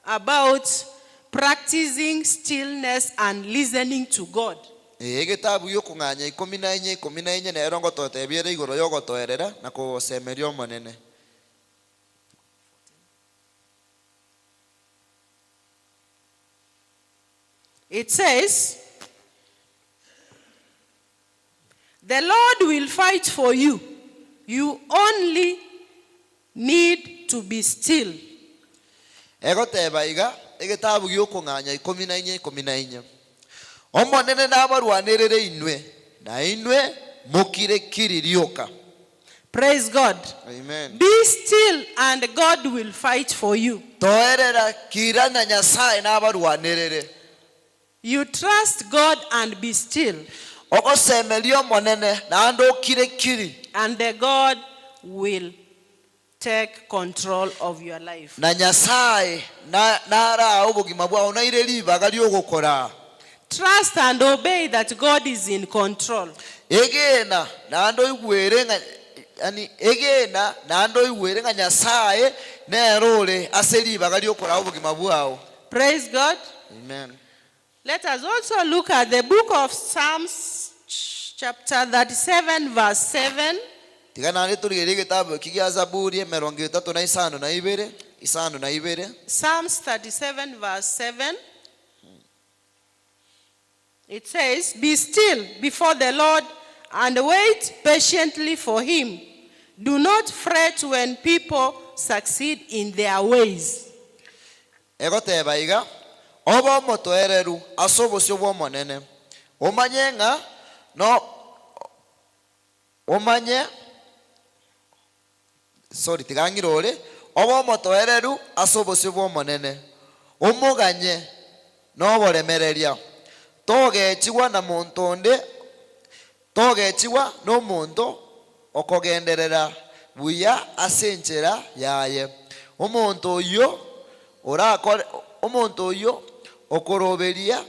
about practicing stillness and listening to God. Ee, egetabu gi'okong'anya ikomi na inye 14 nero ngototebia ere igoro y'ogotoerera na kogosemeria Omonene. It says, The Lord will fight for you. You only need to be still. Egoteba iga, egetabu gi'okong'anya ikomi na inye 14, Omonene nabarwanerere inwe, na inwe mokire kiri rioka. Praise God. Amen. Be still and God will fight for you. Toerera kira na Nyasae nabarwanerere. You trust God and be still. Ogosemeria Omonene naende okire kiri. And the God will take control of your life. Na Nyasae narae obogima bwao naire ribaga riogokoraa. Trust and obey that God is in control. Egena naende oigwere ng'a yaani egena naende oigwere ng'a Nyasae nere ore ase ribaga riokoraa obogima bwao. Praise God. Amen. Let us also look at the book of Psalms chapter 37 verse 7. Tiga naende torigererie egetabu eki gia Zaburi emerongo etato na isano na ibere, isano na ibere. Psalms 37 verse 7. It says, Be still before the Lord and wait patiently for him. Do not fret when people succeed in their ways. Egoteba iga, Obe omotoereru ase obosio bw'Omonene, omanye ng'a no omanye sorry tiga ng'ire ore, obe omotoereru ase obosio bw'Omonene, omoganye noboremereria, togechigwa na monto onde, togechigwa nomonto okogenderera buya ase enchera yaye, omonto oyio orakore omonto oyio okoroberia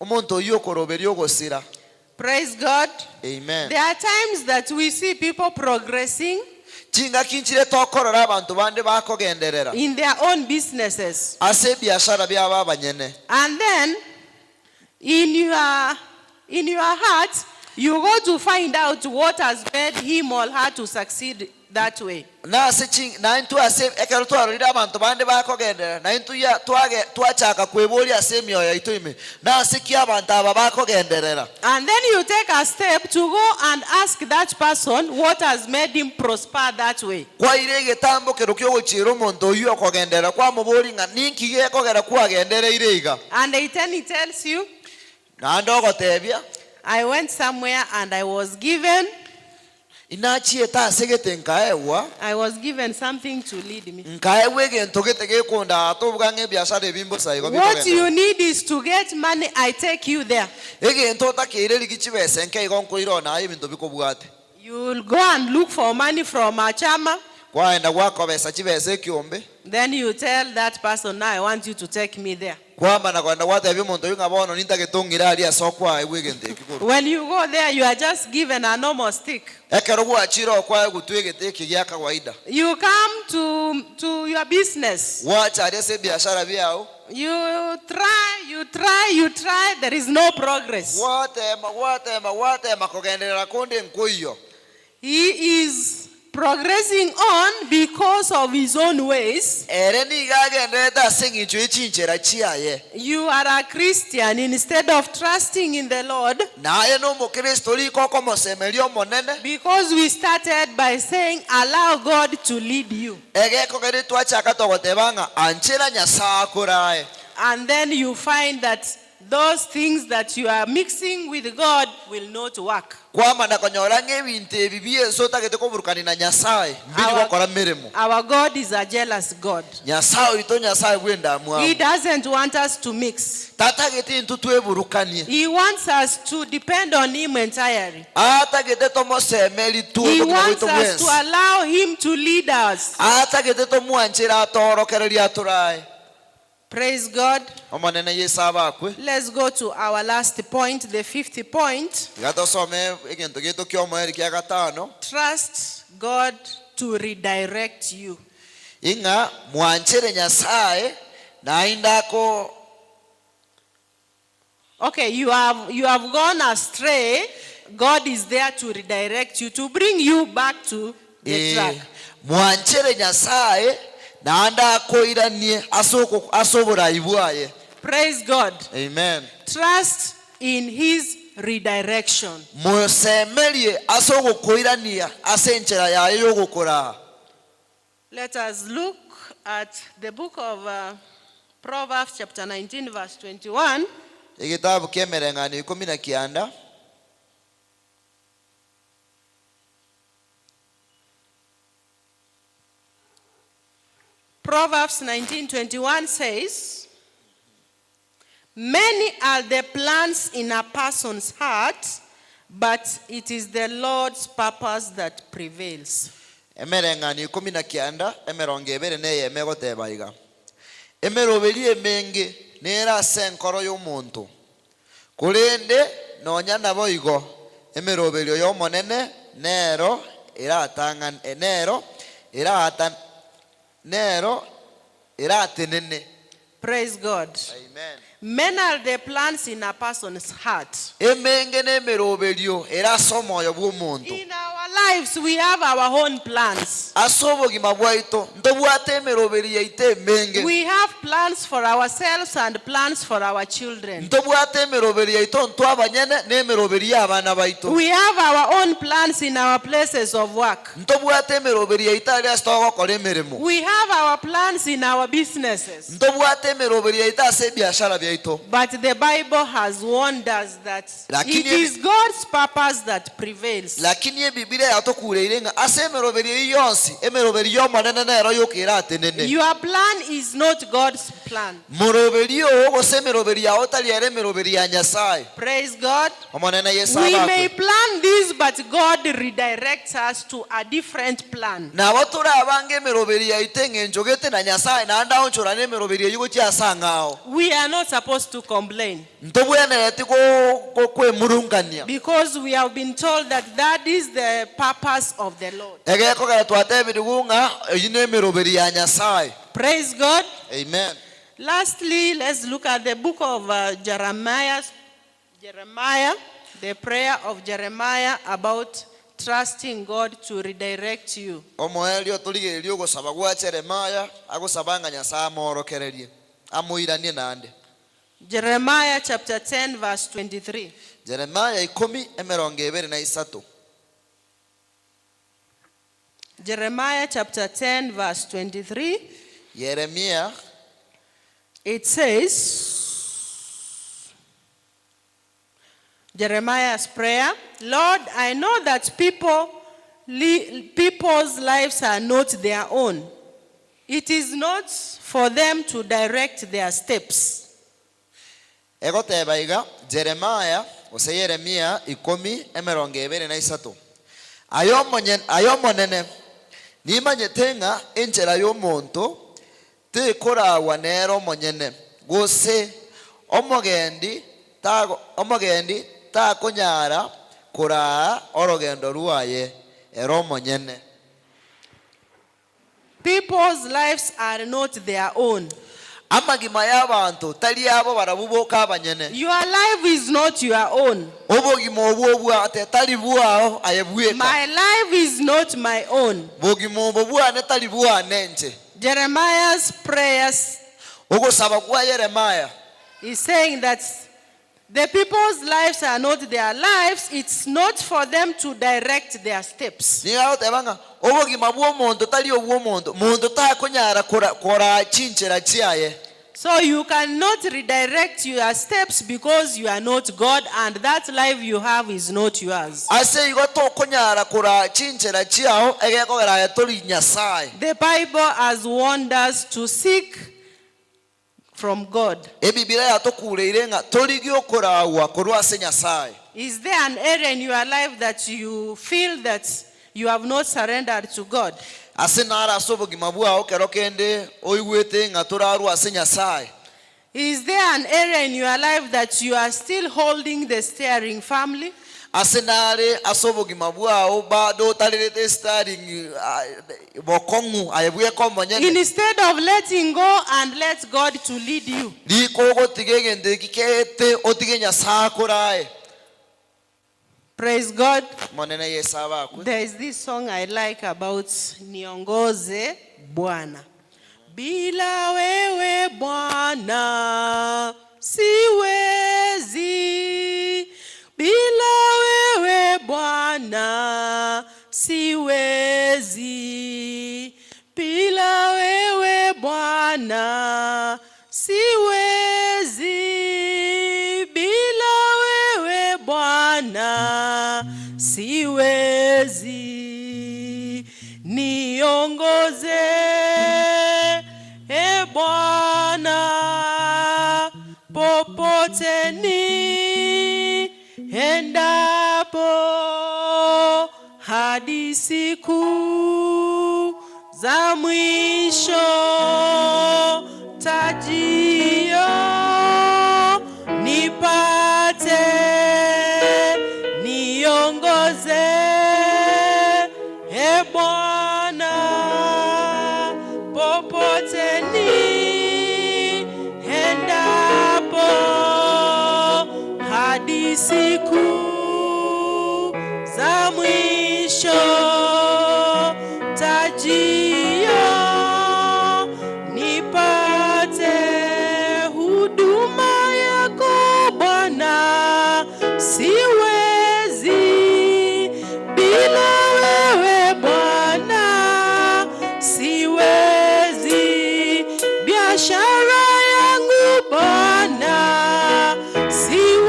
omonto oyio okoroberia ogosira. Praise God. Amen. There are times that we see people progressing Chingaki nchire tokorora abanto bande bakogenderera. in their own businesses. Ase ebiashara biabo abanyene. And then in your, in your heart, you go to find out what has made him or her to succeed that way. Na ase chi, na intwe ase ekero twarorire abanto bande bakogenderera, na intwe ya, twage, twachaka kweboria ase emioyo yaito ime, Nase ki abanto aba bakogenderera? And then you take a step to go and ask that person what has made him prosper that way. Kwaira egetambokero ki'ogochiera omonto oyio okogenderera, kwamoboria ng'a ninki gekogera kwagendereire iga. And then he tells you, Naende ogotebia. I went somewhere and I was given. Inachiete ase gete nkaegwa. I was given something to lead me. Nkaegwa egento gete gekondaa tobuga ng'a ebiasara ebi mbosa igo What you bikogenderera. need is to get money, I take you there. Egento otakeire rigia chibesa enke igo nkoira oo naye ebinto bikobwate. You will go and look for money from a chama. Kwaenda gwakobesa chibesa ekiombe. Then you tell that person, now I want you to take me there. Kwamana kogenda gwatebia omonto oyio ng'a bono nintagete ong'ire aria ase okwaegwa egento eki korwa. When you go there, you are just given a normal stick. Ekero gwachire okwaegwa tu egete eke gia kawaida. You come to, to your business. Gwacha aria ase ebiashara biao. You try, you try, you try, there is no progress. Gwatema, gwatema, gwatema kogenderera konde nkoiyo. He is progressing on because of his own ways. Ere nigo agendererete ase engencho ye chinchera chiaye. You are a Christian instead of trusting in the Lord. Naye nomokristo riko okomosemeria Omonene. Because we started by saying allow God to lead you. Egekogera twachaka togoteba ng'a anchera Nyasae akorae. And then you find that. those things that you are mixing with God will not work. Kwamana konyora ng'a ebinto ebi bi'ense otagete koburukania na Nyasae mbiri Our, gokora meremo. our God is a jealous God. Nyasae oito Nyasae He bw'endamwamu. doesn't want us to mix. Tatagete intwe tweburukanie. He wants us to depend on Him entirely. Atagete tomosemerie tu He obogima wants bwaito us to bwensi. allow Him to lead us. Atagete tomwanchere atorokererie atorae. Praise God. Omonene Yeso abakwe. Let's go to our last point, the fifth point. Tiga tosome egento giaito ki'omoerio kia gatano. Trust God to redirect you. Ing'a mwanchere Nyasae naende ako. Okay, you have, you have gone astray. God is there to redirect you, to bring you back to the Eh, track. mwanchere Nyasae naende akoiranie ase oko- ase oborai bwaye. Praise God. Amen. Trust in his redirection. Mosemerie ase ogokoirania ase enchera yaye y'ogokoraa. Let us look at the book of uh, Proverbs, chapter 19, verse 21. Egetabu ki'emereng'anio ikomi na kianda. Proverbs 19:21 says, Many are the plans in a person's heart, but it is the Lord's purpose that prevails. Emereng'anio ikomi na kianda, emerongo ebere na eyemo egoteba iga, Emeroberi emenge nere ase enkoro y'omonto, korende nonya naboigo emeroberio y'Omonene nero eratang'ane, nero erata, nero eratenene. Praise God. Amen. Many are the plans in a person's heart. Emenge nemeroberio ere ase omoyo bw'omonto. In our lives, we have our own plans. Ase obogima bwaito ntobwate emeroberio yaito emenge. We have plans for ourselves and plans for our children. Ntobwate emeroberio yaito ntwe abanyene na emeroberio y'abana baito. We have our own plans in our places of work. Ntobwate emeroberio yaito aria ase togokora emeremo. We have our plans in our businesses. Ntobwate emeroberio yaito ase ebiashara biaito. But the Bible has warned us that Lakini it is God's purpose that prevails. Lakini Ebibilia yatokureire ng'a ase emeroberio eyio yonsi, emeroberio y'Omonene nero yoka eratenene. Your plan is not God's plan. Moroberio oo gose emeroberio yao tari ere emeroberio ya Nyasae. Praise God. Omonene Yeso We may abakwe. plan this, but God redirects us to a different plan. Nabo torabange emeroberio yaito eng'encho gete na Nyasae naende aonchorane emeroberio eyio gochia ase ang'ao. We are not supposed to complain Ntobwenereti go- go- kwemurungania. because we have been told that that is the purpose of the Lord. Egekogera twatebirigwe ng'a eyio nemeroberi ya Nyasae. Praise God. Amen. Lastly, let's look at the book of uh, Jeremiah, Jeremiah, the prayer of Jeremiah about trusting God to redirect you. Omoerio torigererie ogosaba gwa Jeremiah agosaba ng'a Nyasae amoorokererie, amoiranie naende. Jeremiah chapter 10, verse 23. Jeremiah ikomi emerongo ebere na isato. Jeremiah chapter 10, verse 23. Yeremia It says, Jeremiah's prayer, Lord, I know that people, people's lives are not their own. It is not for them to direct their steps. Egoteba iga, Jeremiah, gose Yeremia, ikomi, emerongo ebere na isato, Aye omonye, aye Omonene, nimanyete ng'a enchera y'omonto tekoragwa nere omonyene, gose omogendi tago, omogendi takonyara koraa orogendo rwaye ere omonyene. People's lives are not their own. Amagima y'abanto tari abo barabwo boka abanyene. Your life is not your own. Obogima obwo obwate tari bwao aye bweka. My life is not my own. Bogima obo bwane tari bwane inche. Jeremiah's prayers Ogosaba kwa Yeremia is saying that the people's lives are not their lives. It's not for them to direct their steps. nigo agoteba ng'a obogima bw'omonto tari obw'omonto, monto takonyara kora koraa chinchera chiaye. So you cannot redirect your steps because you are not God and that life you have is not yours. Ase igo tokonyara koraa chinchera chiao, egekogera aye tori Nyasae. The Bible has warned us to seek from God. Ebibilia yatokureire ng'a torigie okoraagwa korwa ase Nyasae. Is there an area in your life that you feel that you have not surrendered to God? Ase naro ase obogima bwao kero kende oigwete ng'a torarwe ase Nyasae. Is there an area in your life that you are still holding the steering firmly? Ase nare ase obogima bwao bado otarerete estaring bokong'u aye bweka omonyene. Instead of letting go and let God to lead you. Riko ogotiga egento eki keete otige Nyasae akorae. Praise God. Monene Yeso abakwe. There is this song I like about Niongoze Bwana. Bila wewe Bwana siwezi. Bila wewe Bwana siwezi. Bila wewe Bwana siwezi. Bila wewe Bwana siwezi. Niongoze e Bwana popote niendapo hadi siku za mwisho tajio nipate, niongoze e Bwana popote niendapo hadi siku za mwisho tajio nipate huduma yako Bwana, siwezi bila wewe Bwana, siwezi biashara yangu Bwana, siwezi.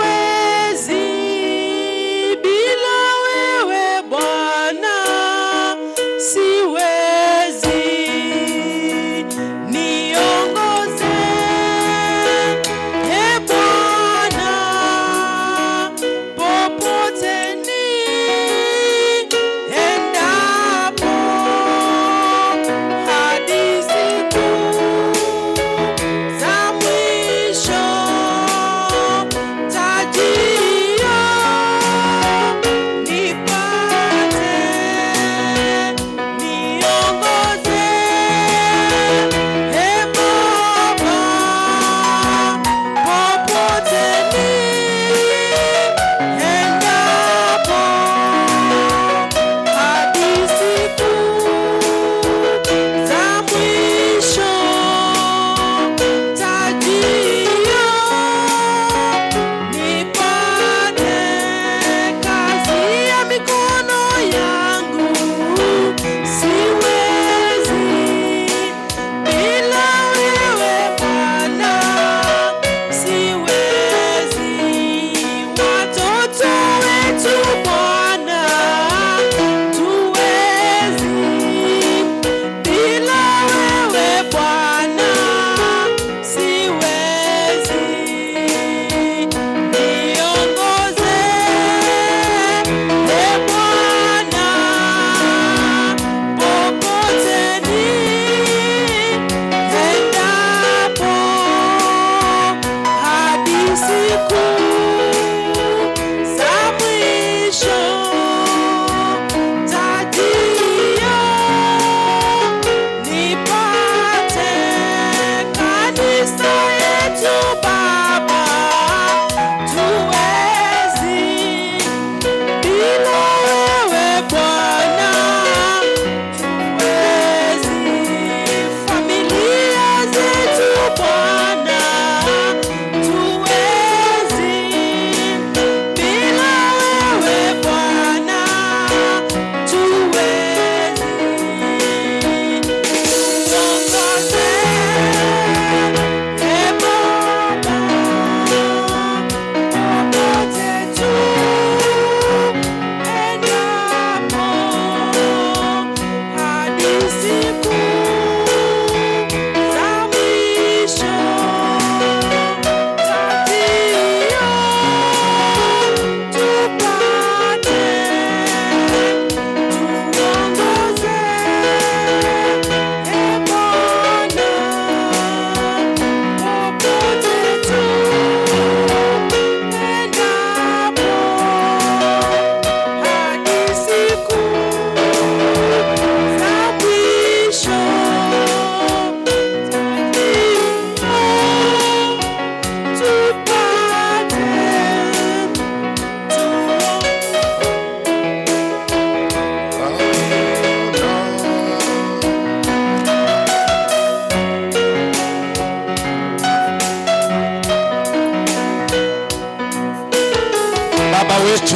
Baba wetu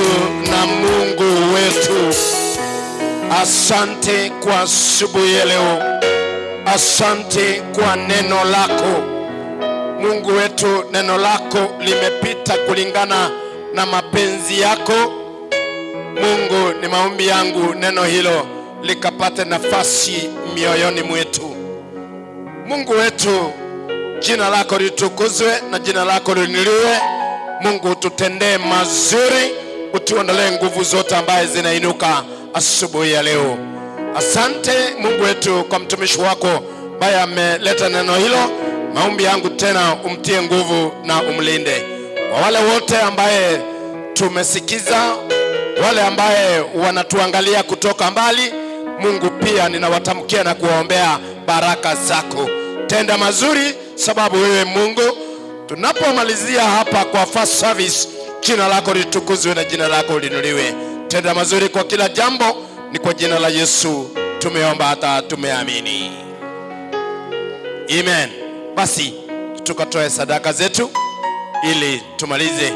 na Mungu wetu, asante kwa asubuhi ya leo, asante kwa neno lako. Mungu wetu, neno lako limepita kulingana na mapenzi yako. Mungu, ni maombi yangu neno hilo likapate nafasi mioyoni mwetu. Mungu wetu, jina lako litukuzwe na jina lako liinuliwe. Mungu, ututendee mazuri, utuondolee nguvu zote ambaye zinainuka asubuhi ya leo. Asante Mungu wetu kwa mtumishi wako ambaye ameleta neno hilo. Maombi yangu tena umtie nguvu na umlinde. Kwa wale wote ambaye tumesikiza, wale ambaye wanatuangalia kutoka mbali, Mungu pia ninawatamkia na kuwaombea baraka zako. Tenda mazuri, sababu wewe Mungu, tunapomalizia hapa kwa first service, jina lako litukuzwe na jina lako liinuliwe. Tenda mazuri kwa kila jambo, ni kwa jina la Yesu tumeomba hata tumeamini, amen. Basi tukatoe sadaka zetu ili tumalize,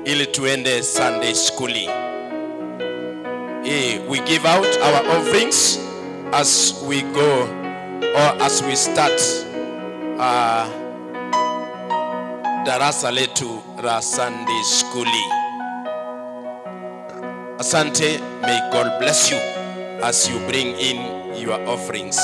ili tuende Sunday school. We give out our offerings as we go or as we start darasa letu la Sunday school. Asante, may God bless you as you bring in your offerings.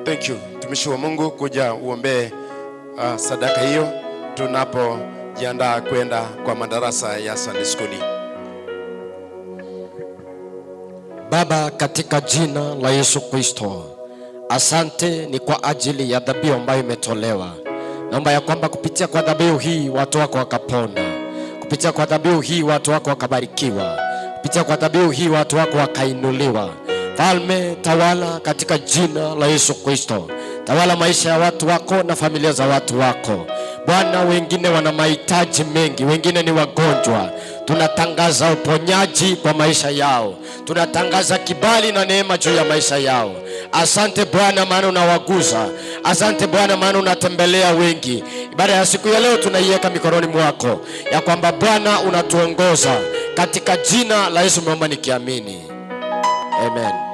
Thank you mtumishi wa Mungu kuja uombee sadaka hiyo tunapojiandaa kwenda kwa madarasa ya Sunday school. Baba, katika jina la Yesu Kristo, asante ni kwa ajili ya dhabihu ambayo imetolewa. Naomba ya kwamba kupitia kwa dhabihu hii watu wako wakapona, kupitia kwa dhabihu hii watu wako wakabarikiwa, kupitia kwa dhabihu hii watu wako wakainuliwa. Falme, tawala katika jina la Yesu Kristo. Tawala maisha ya watu wako na familia za watu wako Bwana. Wengine wana mahitaji mengi, wengine ni wagonjwa. Tunatangaza uponyaji kwa maisha yao, tunatangaza kibali na neema juu ya maisha yao. Asante Bwana, maana unawaguza. Asante Bwana, maana unatembelea wengi. Ibada ya siku ya leo tunaiweka mikononi mwako, ya kwamba Bwana unatuongoza katika jina la Yesu, umeomba nikiamini, amen.